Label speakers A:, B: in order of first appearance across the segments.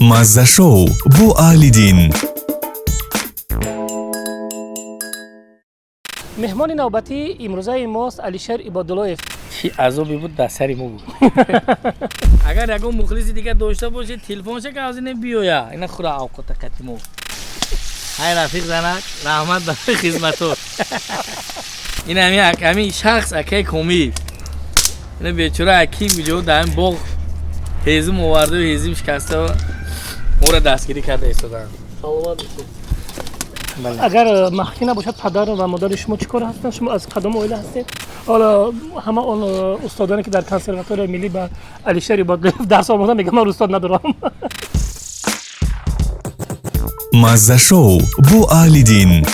A: Маззашоу бо Аҳлиддин.
B: Меҳмони навбатии имрӯзаи мост Алишер Ибодуллоев.
C: Чӣ азобе буд, дар сари мо буд. Агар ягон мухлиси дигар дошта бошед, телефонша ка ҳозир биёя, ина хура авқота қати мо. Ҳай, рафиқ занак, раҳмат барои хизматот. Ин ҳами шахс акаи Комил, ина бечора аким куҷо дар ҳамин боғ ҳезум оварду, ҳезум шикаста, моро дастгирӣ карда истоданд.
B: Саломат бошед. Агар махфӣ набошад, падар ва модари шумо чӣ кор ҳастанд? Шумо аз кадом оила ҳастед? Ҳоло ҳама он устодоне, ки дар Консерваторияи миллӣ ба Алишер Ибодуллоев дарс омӯзанд, мегӯянд: «Ман устод надорам».
A: Маззашоу бо Аҳлиддин.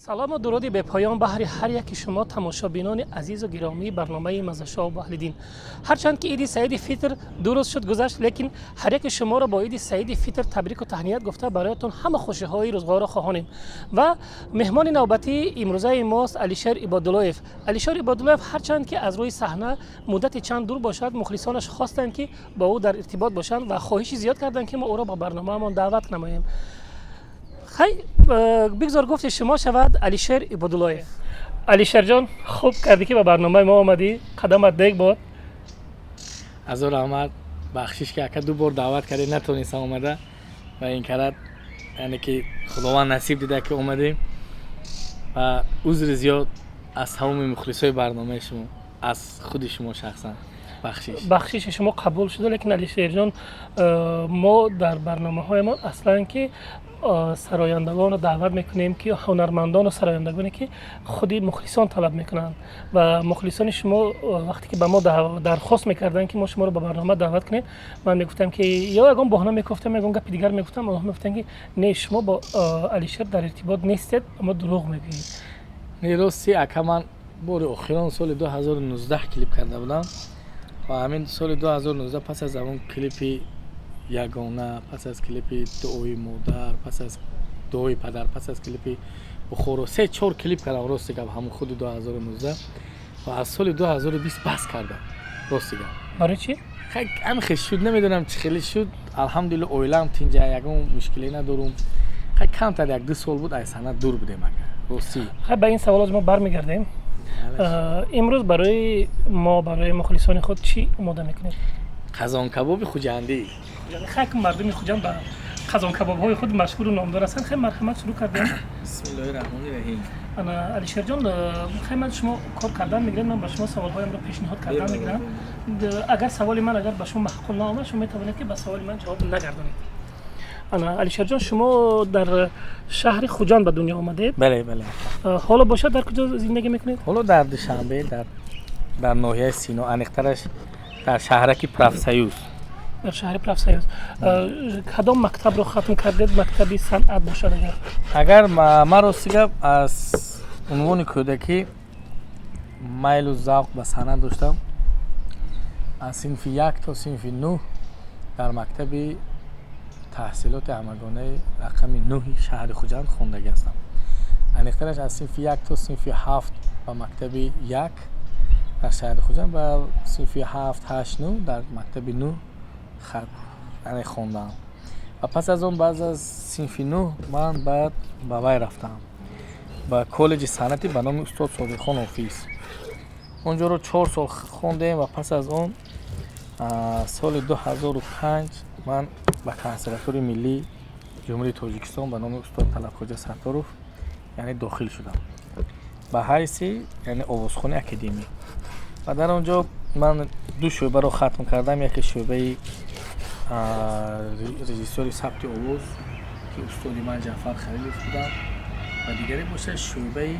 B: Салому дуруди бепоён баҳри ҳар яки шумо, тамошобинони азизу гиромии барномаи Маззашоу бо Аҳлиддин. Ҳарчанд ки Иди Саиди Фитр 2 рӯз шуд гузашт, лекин ҳар яки шуморо бо Иди Саиди Фитр табрику таҳният гуфта, бароятон ҳама хушиҳои рӯзгорро хоҳонем. Ва меҳмони навбатии имрӯзаи мост Алишер Ибодуллоев. Алишер Ибодуллоев ҳарчанд ки аз рӯи саҳна муддати чанд дур бошад, мухлисонаш хостанд, ки бо ӯ дар иртибот бошанд, ва хоҳиши зиёд карданд, ки мо ӯро ба барномаамон даъват намоем. Хай, бигзор гуфти шумо шавад. Алишер Ибодуллоев, Алишерҷон, хуб кардӣ, ки ба барномаи мо омадӣ, қадамат бек бод.
C: Азор раҳмат, бахшиш, ки ака ду бор даъват кардед, натонистам омада, ва ин карат, яъне ки Худованд насиб дида, ки омадем, ва узри зиёд аз тамоми мухлисои барномаи шумо, аз худи шумо шахсан бахшиш.
B: Бахшиши шумо қабул шуда, лекин, Алишерҷон, мо дар барномаҳоямон аслан ки сарояндагонро даъват мекунем, ки ҳунармандону сарояндагоне, ки худи мухлисон талаб мекунанд, ва мухлисони шумо вақте ки ба мо дархост мекарданд, ки мо шуморо ба барнома даъват кунем, ман мегуфтам, ки ё ягон баҳона мекофтам, ягон гапи дигар мегуфтам, онҳо мегуфтанд, ки не, шумо бо Алишер дар иртибот нестед, ба мо дурӯғ мегӯед.
C: Не, рости, ака, ман бори охирон соли 2019 клип карда будам, ва ҳамин соли 2019, пас аз ҳамон клипи ягона, пас аз клипи Дуои модар, пас аз Дуои падар, пас аз клипи Бухоро, се чор клип кардам, рости гап, ҳамон худи 2019, ва аз соли 2020 бас кардам, рости гап.
B: Барои чӣ?
C: Ҳамин хел шуд, намедонам, чӣ хеле шуд. Алҳамдулилла, оилаам тинҷа, ягон мушкиле надорум. Хай, камтар як ду сол буд, аз санъат дур будем, ака, ростӣ.
B: Хай, ба ин саволот мо бармегардем. Имрӯз барои мо, барои мухлисони худ чӣ омода мекунед?
C: Қазонкабоби хуҷандӣ.
B: Хай, мардуми Хуҷанд ба қазонкабобҳои худ машҳуру номдор ҳастанд. Хай, марҳамат, шурӯъ кардем.
C: Бисмиллоҳи раҳмони раҳим.
B: Ана, Алишерҷон, хай, ман шумо кор кардан мегирем, ман ба шумо саволҳоямро пешниҳод кардан мегирам. Агар саволи ман агар ба шумо маъқул наомад, шумо метавонед, ки ба саволи ман ҷавоб нагардонед. Ана, Алишерҷон, шумо дар шаҳри Хуҷанд ба дунё омадед?
C: Бале.
B: Ҳоло бошад, дар куҷо зиндагӣ мекунед?
C: Ҳоло дар Душанбе, дар ноҳияи Сино, аниқтараш дар шаҳраки Профсоюз.
B: Дар шаҳри Профсоюз. Кадом мактабро хатм кардед, мактаби санъат бошад агар?
C: Агар ман, рости гап, аз унвони кӯдакӣ майлу завқ ба санъат доштам. Аз синфи як то синфи нӯҳ дар мактаби таҳсилоти ҳамагонаи рақами нӯҳи шаҳри Хуҷанд хондагӣ ҳастам. Аниқтараш, аз синфи як то синфи ҳафт ба мактаби як дар шаҳри Хуҷанд, ба синфи ҳафт, ҳашт, нӯҳ дар мактаби нӯҳ яъне хондам, ва пас аз он, баъд аз синфи нӯҳ, ман баъд ба вай рафтам, ба коллеҷи санъати ба номи устод Содиқхон Офиз. Он ҷоро 4 сол хондем, ва пас аз он соли 2005 ман ба Консерваторияи миллии Ҷумҳурии Тоҷикистон ба номи устод Талабхоҷа Сатторов, яъне, дохил шудам ба ҳайси, яъне, овозхони академӣ, ва дар он ҷо ман ду шӯъбаро хатм кардам: яке шӯъбаи режиссёри сабти овоз, ки устоди ман Ҷаъфар Халилов буданд, ва дигаре бошад шӯъбаи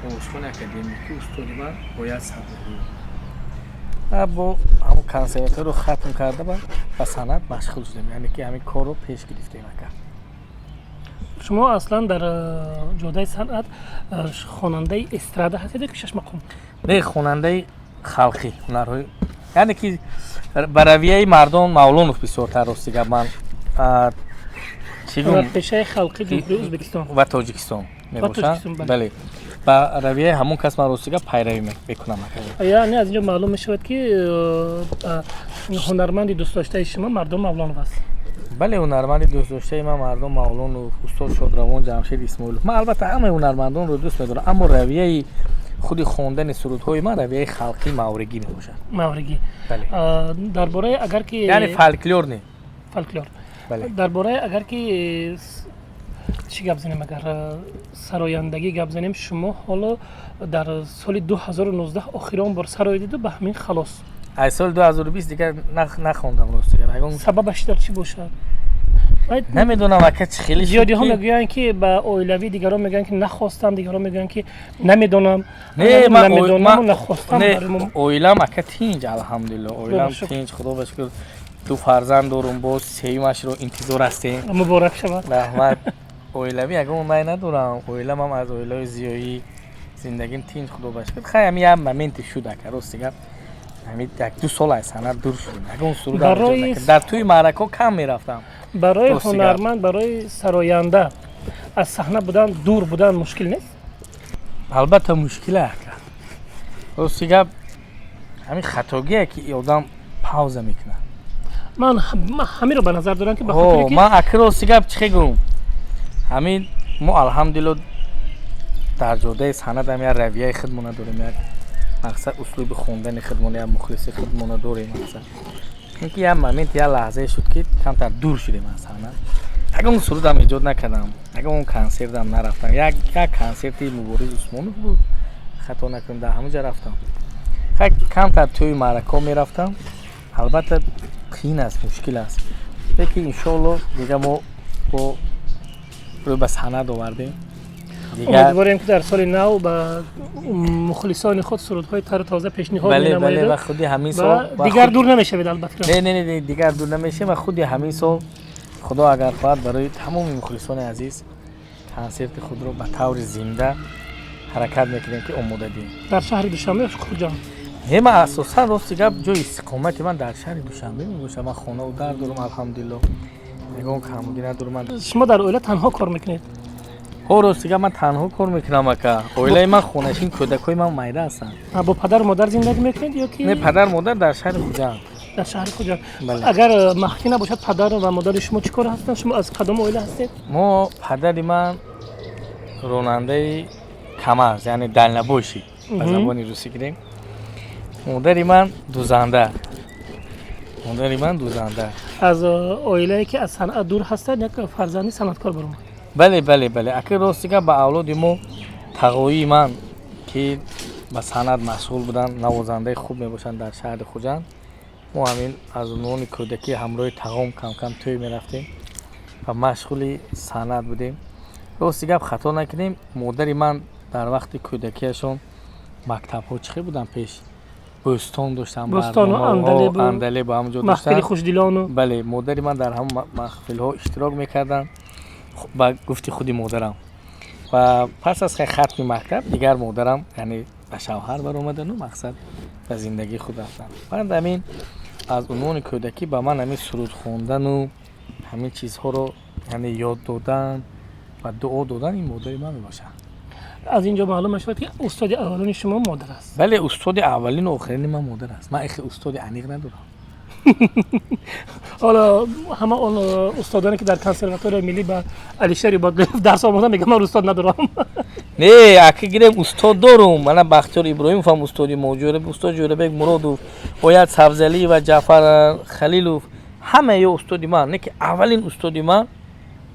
C: овозхони академӣ, ки устоди ман Бояд Сабурӣ. Бо ҳамон консерваториро хатм карда, ба санъат машғул шудем, яъне ки ҳамин корро пеш гирифтем, ака.
B: Шумо аслан дар ҷодаи санъат хонандаи эстрада ҳастед ё ки шашмақом?
C: Не, хонандаи халқӣ, ҳунарҳои, яъне ки ба равияи Мардон Мавлонов бисёртар, рости гап, ман чӣ гум
B: Пешаи халқи Ҷумҳурии Ӯзбекистон
C: ва Тоҷикистон мебошанд.
B: Тоҷикистон, бале.
C: Бале. Ба равияи ҳамон кас ман, рости гап, пайравӣ мекунам.
B: Яъне аз инҷо маълум мешавад, ки ҳунарманди дӯстдоштаи шумо Мардон Мавлонов аст.
C: Бале, ҳунарманди дӯстдоштаи ман Мардон Мавлонов, устод шодравон Ҷамшед Исмоилов. Ман албатта ҳамаи ҳунармандонро дӯст медорам, аммо равияи худи хондани сурудҳои ман равияи халқӣ, мавригӣ мебошад.
B: Мавригӣ. Дар бораи агар ки
C: Яъне фольклор не.
B: Фольклор. Дар бораи агар ки чӣ гап занем, агар сарояндагӣ гап занем, шумо ҳоло дар соли 2019 охирон бор сароидиду ба ҳамин халос.
C: Аз соли 2020 дигар нахондам, рости гап.
B: Сабабаш дар чӣ бошад?
C: Намедонам, ака, чӣ хеле.
B: Зиёдиҳо мегӯянд, ки ба оилавӣ, дигарон мегӯянд, ки нахостам, дигарон мегӯянд, ки намедонам. Намедонаму нахостам.
C: Оилам, ака, тинҷ, алҳамдулилло, оилам тинҷ, худо ба шукр, ду фарзанд дорум, боз сеюмашро интизор ҳастем.
B: Муборак шавад.
C: Раҳмат. Оилавӣ ягон най надорам, оиламам аз оилаи зиёӣ, зиндагим тинҷ, худо ба шукр. Хай, ҳами як моменте шуд, ака, рости гап, ҳами як ду сол аз санъат дур шудем, ягон суруд дар тӯи маъракаҳо кам мерафтам.
B: Барои ҳунарманд, барои сароянда аз саҳна будан, дур будан мушкил нест?
C: Албатта, мушкила, ака, рости гап, ҳамин хатогие, ки одам пауза мекунад.
B: Ман ҳаминро ба назар дорам, ки ба
C: Ман, ака, рости гап, чӣ гӯм, ҳамин мо, алҳамдулилло, дар ҷодаи санъатам як равияи худмона дорем, як мақсад, услуби хондани худмона, як мухлиси худмона дорем. Мақсад ин ки як момент, як лаҳзае шуд, ки камтар дур шудем аз саҳна, ягон сурудам эҷод накардам, ягон консертам нарафтам. Як консерти Мубориз Усмонов буд, хато накунам, дар ҳамон ҷа рафтам. Камтар тӯи маъракаҳо мерафтам. Албатта, қиин аст, мушкил аст, лекин иншоалло, дига мо бо рӯй ба санъат овардем.
B: Умедворем, ки дар соли нав ба мухлисони худ сурудҳои тару тоза пешниҳод.
C: Бале, ва худи ҳамин сол.
B: Дигар дур намешавед, албатта.
C: Не, не, не, дигар дур намешавем. Ва худи ҳамин сол, худо агар хоҳад, барои тамоми мухлисони азиз консерти худро ба таври зинда ҳаракат мекунем, ки омода диҳем.
B: Дар шаҳри Душанбе, Хуҷанд?
C: Не, ман асосан, рости гап, ҷои истиқомати ман дар шаҳри Душанбе мебошад. Ман хонаву дар дорам, алҳамдулилло, ягон камбудӣ надорам.
B: Шумо дар оила танҳо кор мекунед?
C: Ҳо, рости гап, ман танҳо кор мекунам, ака. Оилаи ман хонашин, кӯдакҳои ман майда ҳастанд.
B: Бо падару модар зиндагӣ мекунед ё ки?
C: Не, падару модар дар шаҳри Хуҷанд.
B: Дар шаҳри Хуҷанд. Агар махфӣ набошад, падару ва модари шумо чӣ кор ҳастанд? Шумо аз кадом оила ҳастед?
C: Мо, падари ман ронандаи КамАЗ, яъне дальнобойщик ба забони русӣ гирем, модари ман дузанда, модари ман дузанда.
B: Аз оилае, ки аз санъат дур ҳастанд, як фарзанди санъаткор баромад.
C: Бале, ака, рости гап, ба авлоди мо тағоии ман, ки ба санъат машғул буданд, навозандаи хуб мебошанд дар шаҳри Хуҷанд, мо ҳамин аз унвони кӯдакӣ ҳамроҳи тағом камкам тӯй мерафтем ва машғули санъат будем. Рости гап, хато накунем, модари ман дар вақти кӯдакиашон мактабҳо чӣ хел буданд пеш, бӯстон доштанд, андалебу ҳамонҷо
B: доштанд, хушдилону.
C: Бале, модари ман дар ҳамон маҳфилҳо иштирок мекарданд, ба гуфти худи модарам. Ва пас аз хатми мактаб дигар модарам, яъне, ба шавҳар баромадану, мақсад, ба зиндагии худ рафтанд. Баъд ҳамин аз унвони кӯдакӣ ба ман ҳамин суруд хондану ҳамин чизҳоро, яъне, ёд додан ва дуо додан ин модари ман мебошад.
B: Аз ин ҷо маълум мешавад, ки устоди аввалини шумо модар аст.
C: Бале, устоди аввалину охирини ман модар аст. Ман ихе устоди аниқ надорам.
B: Ҳоло ҳама он устодоне, ки дар Консерваторияи миллӣ ба Алишер Ибодуллоев дарс омӯзанд, мегӯянд: «Ман устод надорам».
C: Не, ака, гирем, устод дорум. Мана Бахтиёр Иброҳимов устоди мо, устод Ҷӯрабек Муродов, Оят Сабзалиева, Ҷаъфар Халилов, ҳамаи ё устоди ман. Не ки аввалин устоди ман,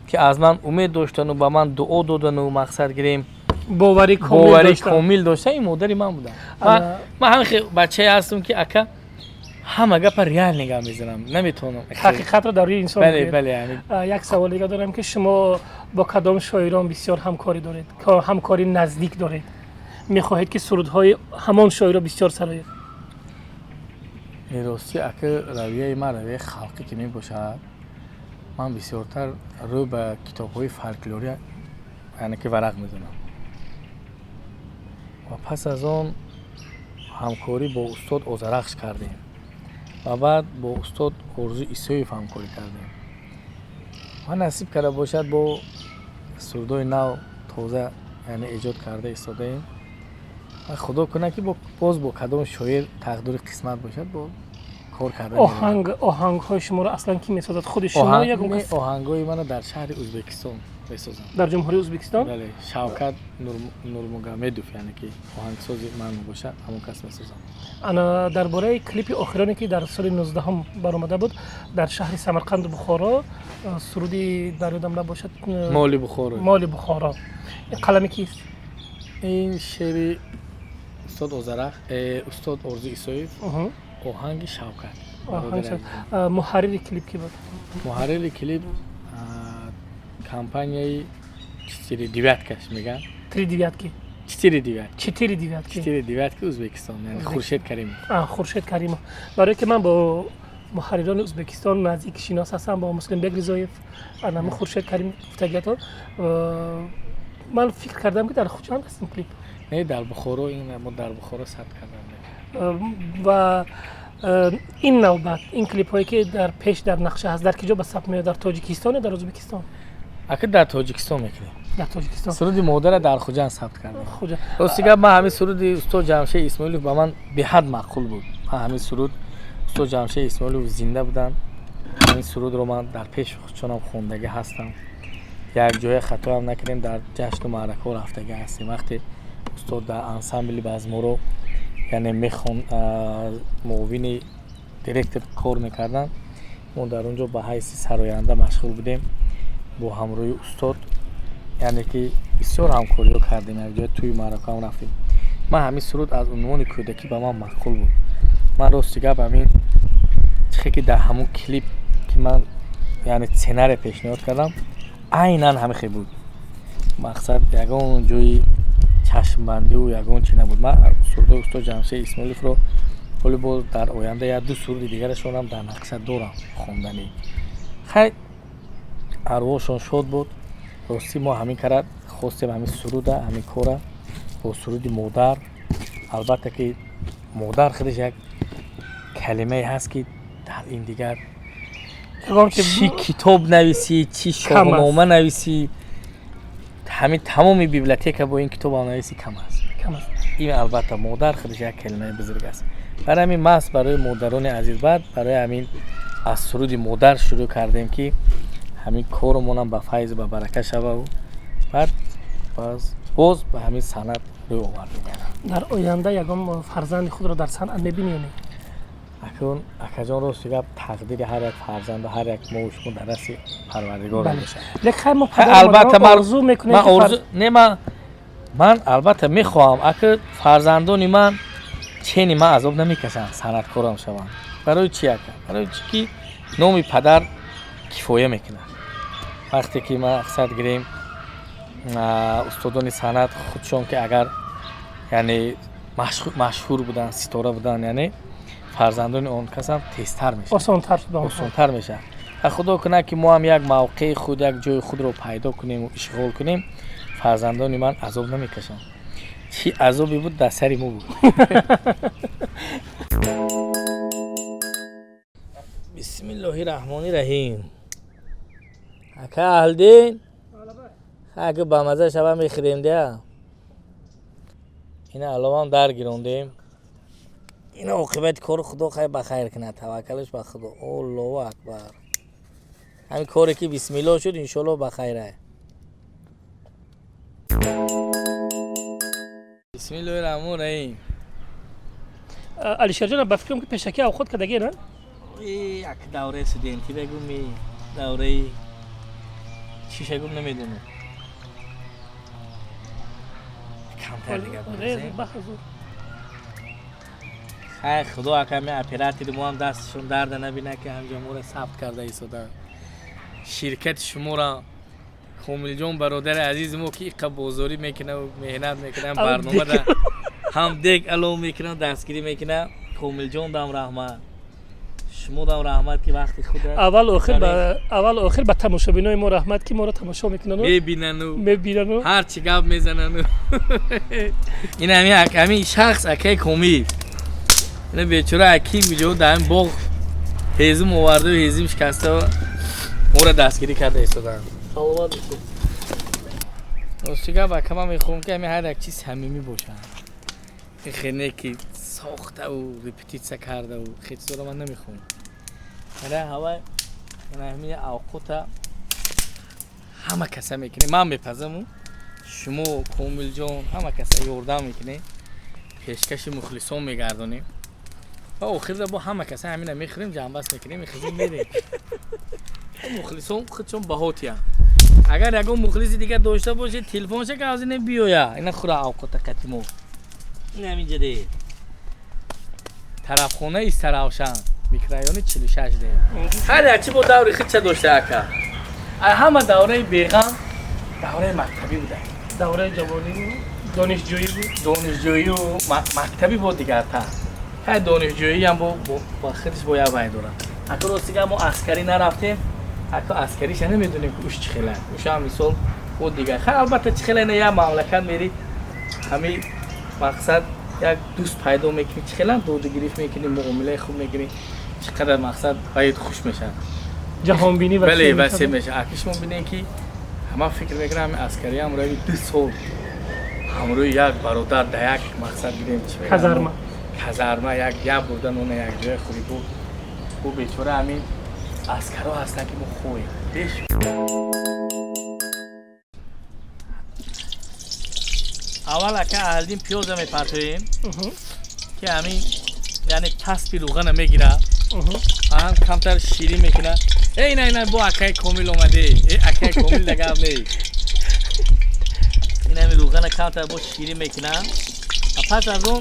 C: ки аз ман умед доштану ба ман дуо додану, мақсад гирем,
B: боварӣ
C: боварӣ комил дошта, ин модари ман будам. Ман ҳамин бачае ҳастам, ки, ака, ҳама гапа реально гап мезанам, наметавонам.
B: Ҳақиқатро дар рӯи инсон.
C: Бале.
B: Як савол дига дорам, ки шумо бо кадом шоирон бисёр ҳамкорӣ доред, ҳамкории наздик доред, мехоҳед, ки сурудҳои ҳамон шоирро бисёр сароед?
C: Рости, ака, равияи ман равияи халқӣ ки мебошад, ман бисёртар рӯ ба китобҳои фольклорӣ, яъне ки, варақ мезанам. Ва пас аз он ҳамкорӣ бо устод Озарахш кардем ва баъд бо устод Орзу Исоев ҳамкорӣ кардем. Ва насиб карда бошад, бо сурудҳои нав тоза Яъне эҷод карда истодаем. Худо кунад, ки боз бо кадом шоир тақдири қисмат бошад, бо кор карда.
B: Оҳанг, оҳангҳои шуморо аслан кӣ месозад? Худи шумо, ягон кас?
C: Оҳангҳои мана дар шаҳри Ӯзбекистон месозанд.
B: Дар Ҷумҳурии Ӯзбекистон?
C: Бале, Шавкат Нурмугамедов, яъне ки оҳангсози ман мебошад, ҳамон кас месозад.
B: Ана, дар бораи клипи охироне, ки дар соли 19-ум баромада буд дар шаҳри Самарқанду Бухоро, суруди дар ёдам набошад.
C: Моли Бухоро.
B: Моли Бухоро, ин қалами кист?
C: Ин шеъри устод Озарах, устод Орзу Исоев, оҳанги Шавкат.
B: Муҳаррири клип ки буд?
C: Муҳаррири клип компанияи Четыре девяткаш меган.
B: Три девятки?
C: Четыре девятки.
B: Четыре девятки.
C: Четыре девятки, Ӯзбекистон, яъне Хуршед Каримов.
B: Хуршед Каримов. Барое ки ман бо муҳаррирони Ӯзбекистон наздик шинос ҳастам, бо Муслимбек Ризоев, анами Хуршед Каримов гуфтагиято, ман фикр кардам, ки дар Хуҷанд аст ин клип.
C: Не, дар Бухоро. Ин мо дар Бухоро сабт кардам.
B: Ва ин навбат ин клипҳое, ки дар пеш дар нақша ҳаст, дар ки ҷо ба сабт меояд? Дар Тоҷикистон ё дар Ӯзбекистон?
C: Ака, дар Тоҷикистон мекунем.
B: Дар Тоҷикистон.
C: Суруди модара дар Хуҷанд сабт кардем. Рости гап, ман ҳамин суруди устод Ҷамшед Исмоилов ба ман беҳад маъқул буд. Ман ҳамин суруд, устод Ҷамшед Исмоилов зинда буданд, ҳамин сурудро ман дар пеши худшонам хондагӣ ҳастам, як ҷоя хатоам накардем, дар ҷашну маъракаҳо рафтагӣ ҳастем. Вақте устод дар ансамбли Базморо, яъне мехон, муовини директор кор мекарданд, мо дар он ҷо ба ҳайси сароянда машғул будем. Бо ҳамроҳи устод, яъне ки бисёр ҳамкориҳо кардем, якҷоя тӯи маъракаам рафтем. Ман ҳамин суруд аз унвони кӯдакӣ ба ман маъқул буд. Ман, рости гап, ҳамин чихе ки дар ҳамон клип, ки ман, яъне сценария пешниҳод кардам, айнан ҳамин хел буд. Мақсад, ягон ҷои чашмбандиву ягон чи набуд. Ман сурудои устод Ҷамшед Исмоиловро ҳоли боз дар оянда як ду суруди дигарашонам дар нақша дорам хонданӣ. Хай, арвоҳшон шод буд. Ростӣ, мо ҳамин кара хостем, ҳамин суруда, ҳамин кора бо суруди модар. Албатта ки модар худаш як калимае ҳаст, ки дар ин дигар чӣ китоб нависӣ, чӣ шоҳнома нависӣ, ҳамин тамоми библиотека бо ин китобам нависӣ, кам аст. Ин албатта модар худаш як калимаи бузург аст. Барои ҳамин маҳз барои модарони азиз, баъд барои ҳамин аз суруди модар шурӯъ кардем, ки ҳамин коромонам ба файзу ба барака шававу баъд боз ба ҳамин санъат рӯй овардем.
B: Дар оянда ягон фарзанди худро дар санъат мебинӣ ё не?
C: Акун, акаҷон, рости гап, тақдири ҳар як фарзанду ҳар як мову шумо дар дасти Парвардигор мебошад.
B: Албатта орзу мекунем.
C: Не, ман албатта мехоҳам, ака, фарзандони ман чени ман азоб намекашанд, санъаткорам шаванд. Барои чи, ака? Барои чи ки номи падар кифоя мекунад. Вақте ки мақсад гирем, устодони санъат худшон ки агар, яъне, машҳур буданд, ситора буданд, яъне фарзандони он касам тезтар
B: мешавад,
C: осонтар мешавад. Худо кунад, ки мо ҳам як мавқеи худ, як ҷои худро пайдо кунему ишғол кунем, фарзандони ман азоб намекашанд. Чӣ азобе буд, дар сари мо буд. Бисмиллоҳи раҳмони раҳим. Ака Аҳлдин, ака, ба маза шава, мехӯрем дия. Ина аловам дар гирондем. Ина оқибати кори Худо хай ба хайр кунад, таваккалаш ба Худо. Аллоҳу акбар! Ҳамин коре ки бисмиллоҳ шуд, иншоаллоҳ ба хайра. Бисмиллоҳи раҳмони раҳим.
B: Алишерҷон, ба фикрам, ки пешакӣ авхот кардагӣ, на?
C: Як давраи студентӣ бегум, давраи чишагум, намедонам, камтар дига. Хай, Худо, аками оператори мо ҳам дасташон дарда набинад, ки ҳамҷо моро сабт карда истодаанд. Ширкати шуморо, Комилҷон, бародари азизи мо, ки иқа бозорӣ мекунаву меҳнат мекунам, барномада ҳам дег алов мекунам, дастгирӣ мекунам. Комилҷон дам раҳмат, шумо дам раҳмат, ки вақти худ
B: Аввал охир ба тамошобинои мо раҳмат, ки моро тамошо мекунану
C: мебинану
B: мебинану
C: ҳарчи гап мезанану. Ин ҳамин шахс, акаи Комил, ина бечора аким куҷо дар ҳамин боғ ҳезум оварду, ҳезум шикаста, моро дастгирӣ карда истодаанд.
B: Саломат бошед.
C: Рости гап, ака, ман мехоҳам, ки ҳамин ҳар як чиз самимӣ бошад. Хене ки сохтаву репетитсия кардаву хе чизоро ман намехоҳам. Ара ҳавай ҳамин авқота ҳама каса мекунем, ман мепазаму шумо, Комилҷон, ҳама каса ёрдам мекунем, пешкаши мухлисон мегардонем ва охирда бо ҳама каса ҳамина мехӯрем, ҷамъбаст мекунем, мехезем, мерем. Мухлисон худшон баҳотиянд. Агар ягон мухлиси дигар дошта бошед, телефонша ка ҳозир биёя, ина хура авқота қати мо. Ин ҳаминҷа де тарафхона Истаравшан, микрорайони 46 де. Ҳар як чи бо даври худша дошта, ака. Ҳама давраи беғам давраи мактабӣ буда.
B: Давраи ҷавонӣ, донишҷӯӣ буд.
C: Донишҷӯию мактабӣ бо дигартар. Ҳай, донишҷӯиам бо худш бо як вай дорад. Ака, рости гап, мо аскарӣ нарафтем, ака, аскариша намедонем, ки уш чӣ хела, уша мисол бо дигар. Хай, албатта, чӣ хела, ина як мамлакат мери, ҳами мақсад як дӯст пайдо мекунӣ, чӣ хела додугирифт мекунӣ, муомилаи хуб мекунӣ, чӣ қадар мақсад ваид хуш мешавад.
B: Ҷаҳонбинӣ.
C: Бале, васеъ мешавад. Аки, шумо бинед, ки ҳама фикр мекунам, ҳами аскариам рави 2 сол ҳамрӯи як бародар да як мақсад гирем, чӣ?
B: Казарма.
C: Казарма, як бурда нона якҷоя хӯрӣ. Бу бечора ҳамин аскарҳо ҳастанд, ки мо хоҳем беш. Аввал, ака Аҳлиддин, пиёза мепартоем, ки ҳамин, яъне таспи рӯғана мегирад, ҳам камтар ширин мекунад. Э, ина, ина, бо акаи Комил омаде. Э, акаи Комил, дагав не. Ин ҳами рӯғана камтар бо ширин мекунад ва пас аз он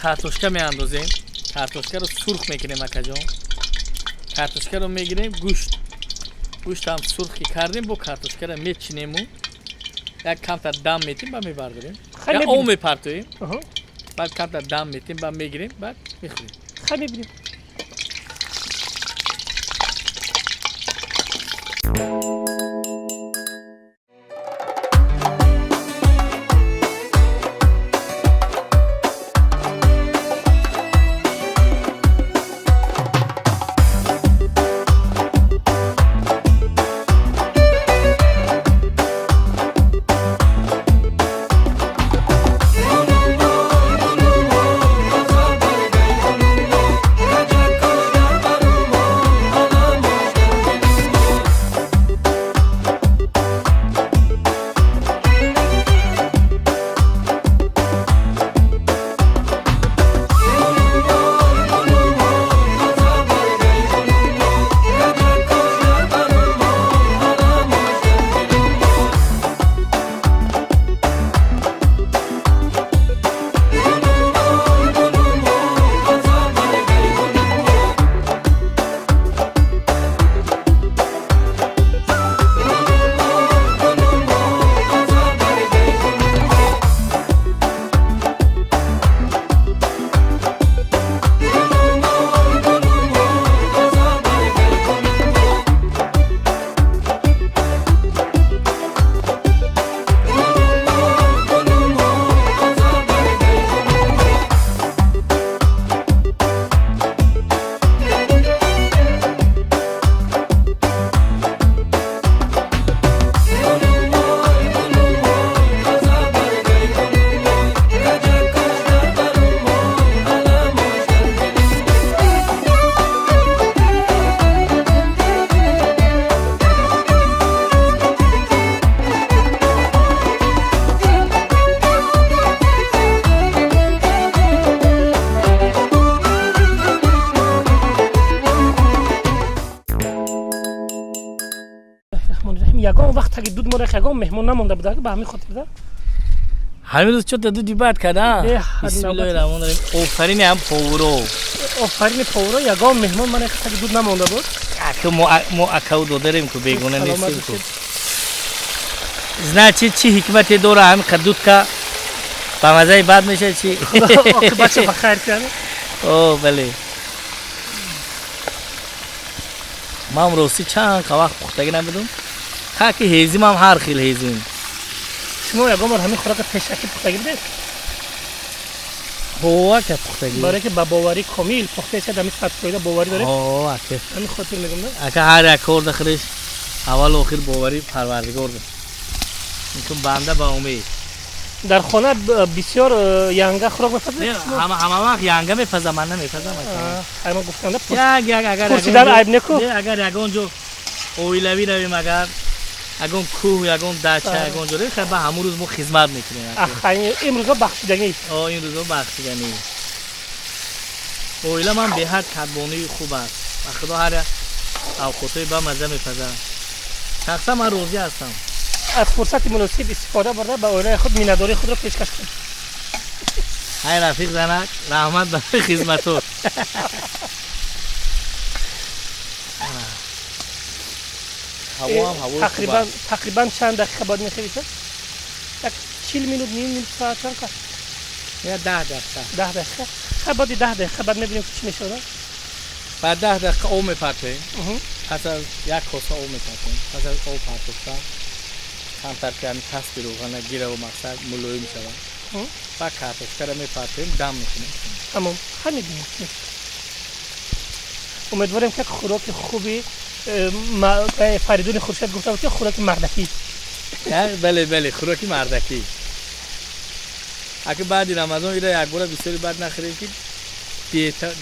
C: картошка меандозем. Картошкаро сурх мекунем, акаҷон. Картошкаро мегирем, гӯштам сурх ки кардем, бо картошкаро мечинему як камтар дам метим, ба мебардорем, як об мепартоем, баъд камтар дам метим, ба мегирем, баъд мехӯрем.
B: Хай, мебинем. Ягон вақт таги дуд мора ягон меҳмон намонда буда, ба ҳамин хотир да.
C: Ҳамин рӯз чо дуди бад када. Бисмиллоҳи раҳмони раҳим. Офарини ҳам повуро.
B: Офарини повуро, ягон меҳмон мана таги дуд намонда буд.
C: Ака, мо акаву додарем ку, бегона нестем ку. Значит, чӣ ҳикмате дора ҳамин қа дудка ба маззаи бад мешавад, чи?
B: Оқибатша ба хайр киада.
C: О, бале, ман ростӣ чанд қа вақт пухтагӣ набудум, хаки ҳезимам ҳар хел ҳезим.
B: Шумо ягон бор ҳамин хӯрока пешакӣ пухтагӣ будед?
C: Ҳо, ака, пухтагӣ.
B: Барое ки ба боварӣ комил пухтаед, ҳамин 100% боварӣ доред?
C: Ҳо, ака.
B: Ҳамин хотир мегӯм да.
C: Ака, ҳар як кор дахриш аввалу охир боварӣ парвардигор. Чун банда ба умед.
B: Дар хона бисёр янга хӯрок мепазад?
C: Ҳама вақт янга мепазам, ман намепазам.
B: Ама гуфтанда
C: як як агар
B: пурсидан айб неку?
C: Не, агар ягон ҷо оилавӣ равем, агар ягон кӯҳ, ягон дача, ягон ҷо равем, ба ҳамун рӯз мо хизмат мекунем.
B: Имрӯзо бахшиданӣ.
C: Имрӯзо бахшиданӣ. Оила ман беҳад кадбонуи хуб аст. Ба худо ҳар як авқотҳои бамаза мепазад. Шахсан ман розӣ ҳастам.
B: Аз фурсати муносиб истифода бурда ба оилаи худ миннатдории худро пешкаш кунед.
C: Ҳай рафиқ занак, раҳмат барои хизматот. Ҳавоам ҳавои хуб аст.
B: Тақрибан чанд дақиқа бояд мехӯред? Як 40 минут, ним минут, соат чанд қадр?
C: Я 10 дақиқа.
B: 10 дақиқа. Хай баъди 10 дақиқа баъд мебинем ки чӣ мешавад.
C: Баъд 10 дақиқа об мепартоем. Пас аз як коса об мепартоем. Пас аз об партофтан камтар ки ҳамин касби рӯғана гираву мақсад мулоим шавад. Баъд картошкаро мепартоем, дам мекунем.
B: Тамом. Хай мебинем. Умедворем ки хӯроки хуби Фаридуни Хуршед гуфта буд ки хӯроки мардакӣ.
C: Бале, бале, хӯроки мардакӣ. Аки баъди Рамазон ира якбора бисёри бад нахӯрем ки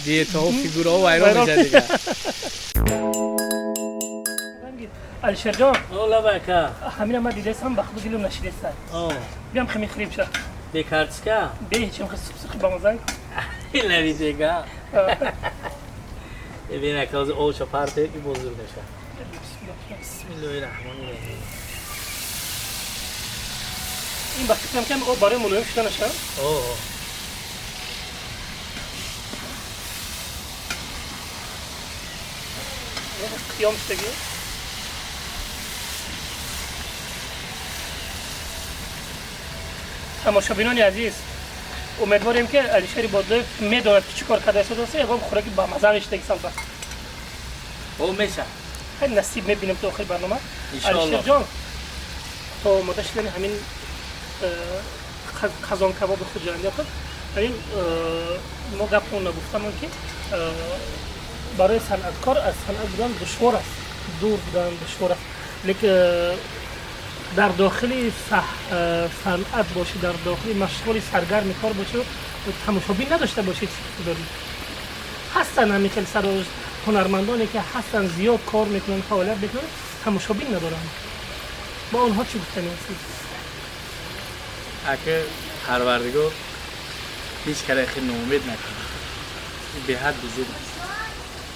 C: диетаҳо, фигураҳо вайрон мешавад дигар.
B: Алишерҷон.
C: Лабака.
B: Ҳамина ман дидастам, ба худ дилам нашидеста. Биям хе мехӯрем ша.
C: Бе карточка?
B: Бе ҳечам хе сухи бамазанг.
C: Лавидега. Бибин ака, ҳозир овша партоед ки бозур мешавад. Бисмиллоҳи раҳмони раҳим.
B: Ин ба фикрам ки об барои мулоим шуда нашавад. Қиём шудагӣ. Тамошобинони азиз, умедворем ки Алишери Бодлоев медонад ки чӣ кор карда истодааст, ягон хӯроки бамаза мешидаги салбат.
C: О, мешавад.
B: Хеле насиб мебинем то охири барнома.
C: Иншоаллоҳ.
B: Алишерҷон, то омода шудани ҳамин қазонкабоби хуҷандӣ худ, ҳамин мо гапмон нагуфтамон ки барои санъаткор аз санъат будан душвор аст, дур будан душвор аст, лекин дар дохили санъат бошӣ, дар дохили машғули саргарми кор бошӣ, тамошобин надошта бошӣ, чӣ фикр дорӣ? Ҳастанд ҳамин хел ҳунармандоне ки ҳастанд, зиёд кор мекунанд, фаъолият мекунанд, тамошобин надоранд. Ба онҳо чӣ гуфтанӣ ҳастед?
C: Ака, Парвардигор ҳеҷ каре хел ноумед накунад. Беҳад безеб аст.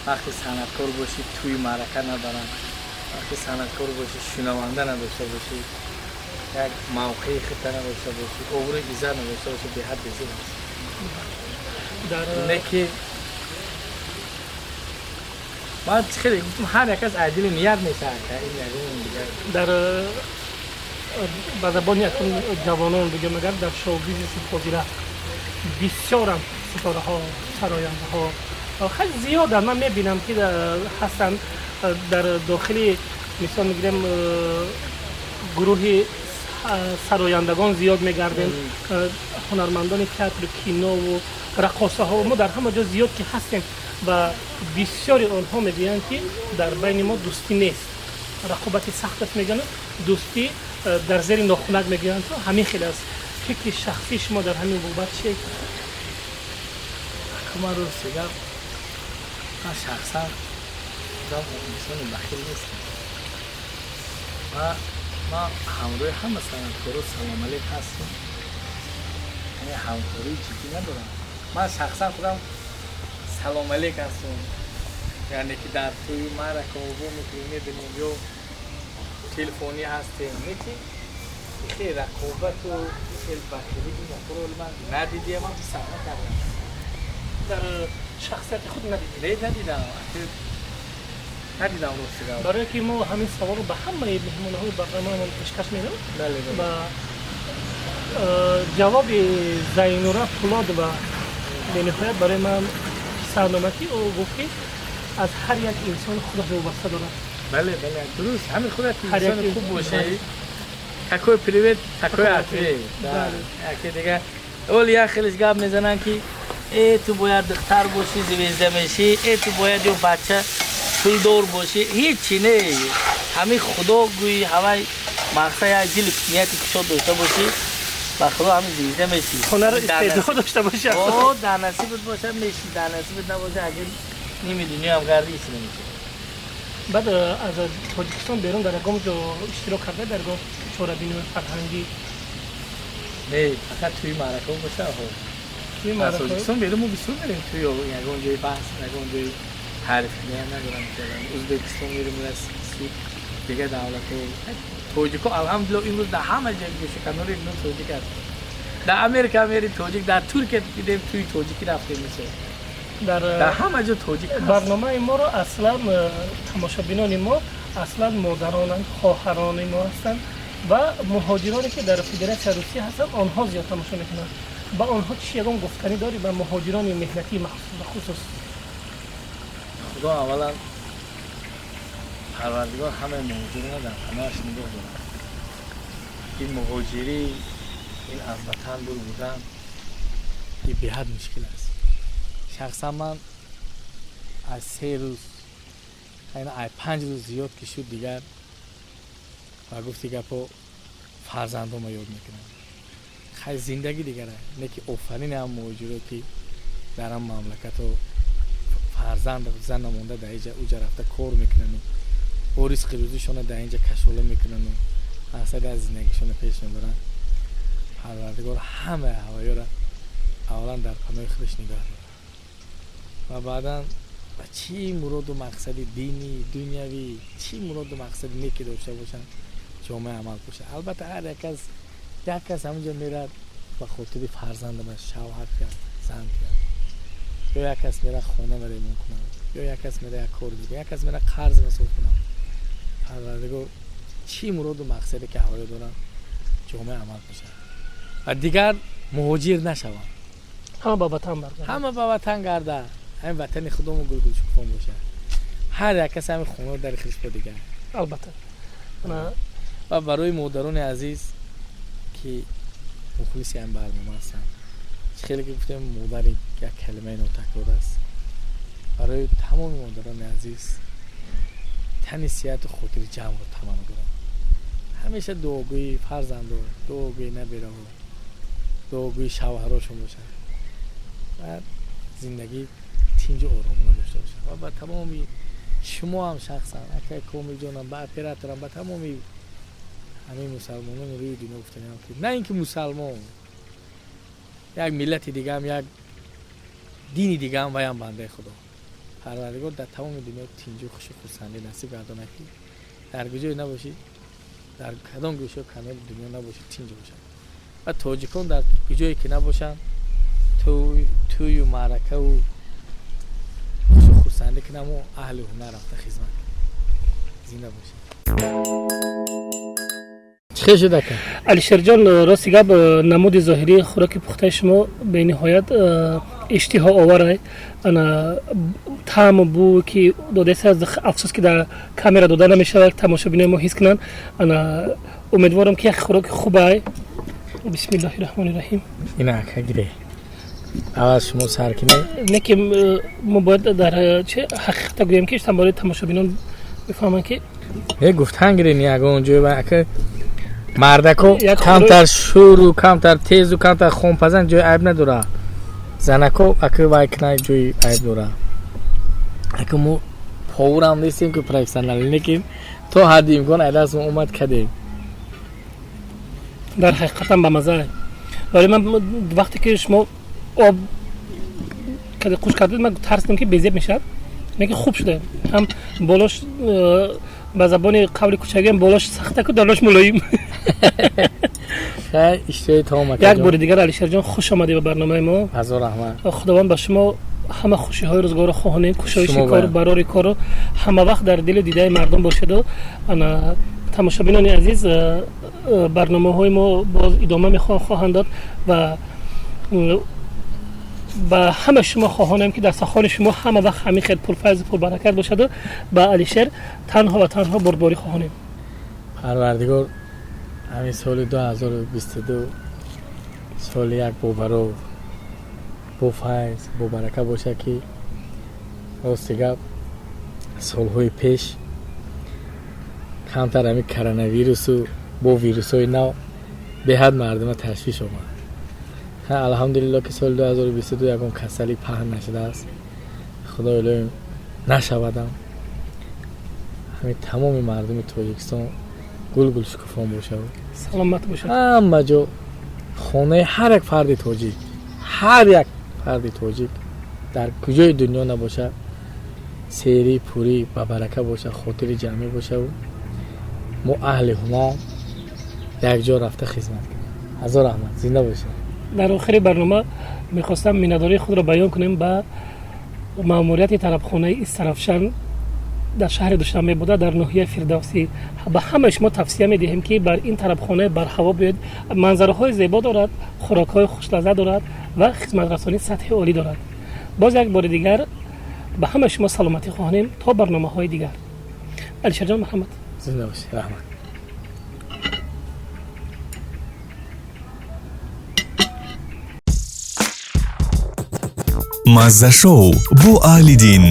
C: Вақте санъаткор бошӣ, тӯи маърака набаранд. Вақте санъаткор бошӣ, шунаванда надошта бошӣ, як мавқеи худта надошта бошӣ, обрӯи иззат надошта бошӣ, беҳад безеб аст. Не ки ман хеле гуфтам, ҳар як аз айдили ният мешавад, ин ягон дигар.
B: Дар ба забони акун ҷавонон бигӯям, агар дар шоу-бизнеси ҳозира бисёрам ситораҳо, сарояндаҳо хеле зиёданд. Ман мебинам ки ҳастанд дар дохили, мисол мегирем, гурӯҳи сарояндагон зиёд мегардем, ҳунармандони театру кинову раққосаҳо, мо дар ҳама ҷо зиёд ки ҳастем ва бисёри онҳо мегӯянд ки дар байни мо дӯстӣ нест, рақобати сахт аст мегӯянд, дӯстӣ дар зери нохунак мегӯянд. Ҳамин хел аст. Фикри шахсии шумо дар ҳамин бобат чист?
C: Ман рости гап, ман шахсан инсони бахил нестам. Ман ҳамроҳи ҳама санъаткоро салом алейк ҳастам, яъне ҳамкории ҷиддӣ надорам. Ман шахсан худам салом алейк ҳастам, яъне ки дар тӯи маърака обо мекунем, мебинем ё телефонӣ ҳастем, не ки хеле рақобату хеле бахилӣ ин гапҳоро ман надидиам, ман писанд накардам.
B: Дар шахсияти худ надидед?
C: Не, надидам. Надидам рости гап.
B: Барое ки мо ҳамин саволро ба ҳамаи меҳмонаҳои барномаамон пешкаш менамоем ва ҷавоби Зайнура Пулодова бениҳоят барои ман писанд омад, ки ӯ гуфт ки аз ҳар як инсон худаш вобаста дорад.
C: Бале, бале, дуруст. Ҳамин худат инсони хуб бошӣ, такой привет, такой ответ. Яке дигар оли як хелеш гап мезананд ки э ту бояд духтар бошӣ, звезда мешӣ, э ту бояд ё бача пулдор бошӣ. Ҳечи не, ҳамин худо гӯӣ, ҳавай Мақсад як дили нияти кушод дошта бошӣ, ба Худо ҳамин звезда мешӣ.
B: Ҳунару истеъдод дошта бошӣ.
C: О, дар насибат боша, мешӣ, дар насибат набоша, агар ними дунёам гардӣ, ҳеч намешӣ.
B: Баъд аз Тоҷикистон берун дар ягон ҷо иштирок карда, дар ягон чорабиниҳои фарҳангӣ?
C: Не, фақат тӯи маъракаҳо боша. Аз Тоҷикистон берун мо бисёр мерем, тӯи ягон ҷои баҳс, ягон ҷои таърифкуниам надорам. Узбекистон мерем, дигар давлатҳо. Тоҷико, алҳамдулилла, имрӯз дар ҳама ҷой, гӯшаканори дунё тоҷик аст. Дар Америка мерем, тоҷик, дар Туркия дидем, тӯи тоҷикӣ рафтем, мисол.
B: Дар
C: ҳама ҷо тоҷик ҳаст.
B: Барномаи моро аслан тамошобинони мо аслан модаронанд, хоҳарони мо ҳастанд ва муҳоҷироне, ки дар Федератсияи Русия ҳастанд, онҳо зиёд тамошо мекунанд. Ба онҳо чӣ ягон гуфтанӣ дорӣ, ба муҳоҷирони меҳнатӣ бахусус?
C: Худо, аввалан, Парвардигор ҳамаи муҳоҷирона дар паноҳаш нигоҳ дорад. Ин муҳоҷирӣ, ин аз ватан дур будан, ин беҳад мушкил аст. Шахсан ман аз 3 рӯз, ай 5 рӯз зиёд ки шуд, дигар ба гуфти гапо фарзандома ёд мекунам. Хай, зиндагӣ дигара не, ки офарин ҳам муҳоҷиро, ки дар ҳам мамлакато фарзанд, зана монда, дар иҷа уҷа рафта кор мекунану бо ризқи рӯзишона дар инҷа кашола мекунану мақсади аз зиндагишона пеш мебаранд. Парвардигор ҳамаи ҳавоёра аввалан дар паноҳи худаш нигоҳ дорад ва баъдан ба чӣ муроду мақсади динӣ, дунявӣ, чӣ муроду мақсади неке дошта бошанд, ҷомаи амал бошад. Албатта, ҳар як кас, як кас ҳамунҷо мерад ба хотири фарзандамаш шавҳар кард, зан кард, ё як кас мера хона ремонт кунад, ё як кас мера як кор дига, як кас мера қарз масоф кунад. Парвардигор чӣ муроду мақсаде ки ҳавоё доранд, ҷомаи амал бошад ва дигар муҳоҷир нашаванд.
B: Ҳама ба ватан баргардад.
C: Ҳама ба ватан гарда, ҳамин ватани худому гулгулшукуфон бошад, ҳар як кас ҳамин хона дари худаш бо дигар.
B: Албатта.
C: Ва барои модарони азиз, ки мухлиси ҳам барнома ҳастанд, чӣ хеле ки гуфтем, модар як калимаи нотакрор аст. Барои тамоми модарони азиз тани сиҳату хотири ҷамъро таманно дорам. Ҳамеша дуогӯи фарзандо, дуогӯи набираҳо, дуогӯи шавҳарошон бошанд ва зиндагӣ тинҷу оромона дошта бошанд. Ва ба тамоми шумо ҳам шахсан, акай Комилҷонам, ба операторам, ба тамоми ҳамаи мусалмонони рӯи дунё гуфтаниам, ки на ин ки мусалмон, як миллати дигаам, як дини дигаам, ваям бандаи Худо. Парвардигор дар тамоми дунё тинҷу, хушу хурсандӣ насиб гардонад, ки дар куҷое набошӣ, дар кадом гӯшаи канори дунё набошӣ, тинҷ бошад. Ва тоҷикон дар куҷое ки набошанд, тӯю маъракаву хушу хурсандӣ кунаму аҳли ҳунар рафта хизмат кунем. Зинда бошед. Чӣ хел шуд, ака?
B: Алишерҷон, рости гап, намуди зоҳирии хӯроки пухтаи шумо бениҳоят иштиҳоовар. Ана таъму бӯ ки додаест, афсӯс, ки дар камера дода намешавад, тамошобинои мо ҳис кунанд. Ана умедворам, ки як хӯроки хубай. Бисмиллоҳи раҳмони раҳим.
C: Ина, ака, гире, аввал шумо сар кинед.
B: Не, ки мо бояд дар чи ҳақиқата гӯем, ки барои тамошобинон бифаҳманд, ки
C: Не, гуфтан гирен, ягон ҷой ака, мардако
B: Як
C: камтар шӯру, камтар тезу, камтар хомпазан, ҷои айб надора. Занако ака вай кина, ҷои айб дора. Ака, мо поварам нестем, ки профессионал, лекин то ҳадди имкон ай даст мо омад, кардем.
B: Дар ҳақиқатан ба маза. Вале ман вақте ки шумо об каде қуш кардед, ман тарсидам, ки безеб мешавад, лекин хуб шуда. Ҳам болош, ба забони қавли кӯчагиам, болош сахтаку, дарош мулоим.
C: Хай, иштиҳои таом, ака.
B: Як бори дигар, Алишерҷон, хуш омадӣ ба барномаи мо.
C: Ҳазор раҳмат.
B: Худованд ба шумо ҳама хушиҳои рӯзгорро хоҳонем, кушоиши
C: Шумо
B: кор,
C: бояд.
B: барори кору ҳама вақт дар дилу дидаи мардум бошеду. Ана, тамошобинони азиз, барномаҳои мо боз идома хоҳанд дод ва ба ҳама шумо хоҳонем, ки дастархони шумо ҳама вақт ҳамин хел пурфайзу пурбаракат бошаду ба Алишер танҳо ва танҳо бурдборӣ хоҳонем.
C: Парвардигор ҳамин соли 2022 соли як бобаро, бо файз, бо барака бошад, ки рости гап, солҳои пеш камтар ҳамин коронавирусу Бо вирусҳои нав беҳад мардума ташвиш омад. Алҳамдулилло, ки соли 2022 ягон касалӣ паҳн нашудааст. Худои илоҳим, нашавадам. Ҳамин тамоми мардуми Тоҷикистон гулгул шукуфон бошад.
B: Саломат бошад.
C: Ҳама ҷо, хонаи ҳар як фарди тоҷик, ҳар як фарди тоҷик дар куҷои дунё набошад, серӣ, пурӣ, ба барака бошад, хотири ҷамъӣ бошаву мо аҳли ҳунар якҷо рафта хизмат кунем. Ҳазор раҳмат, зинда бошед.
B: Дар охири барнома мехостам миннатдории худро баён кунем ба маъмурияти тарабхонаи Истарафшан дар шаҳри Душанбе буда, дар ноҳияи Фирдавсӣ. Ба ҳамаи шумо тавсия медиҳем, ки бар ин тарабхонаи барҳаво биёед. Манзараҳои зебо дорад, хӯрокҳои хушлаззат дорад ва хизматрасонии сатҳи олӣ дорад. Боз як бори дигар ба ҳамаи шумо саломатӣ хоҳонем то барномаҳои дигар. Алишерҷон, марҳамат.
C: Зинда бошед, раҳмат.
A: Мазза шоу бо Аҳлиддин.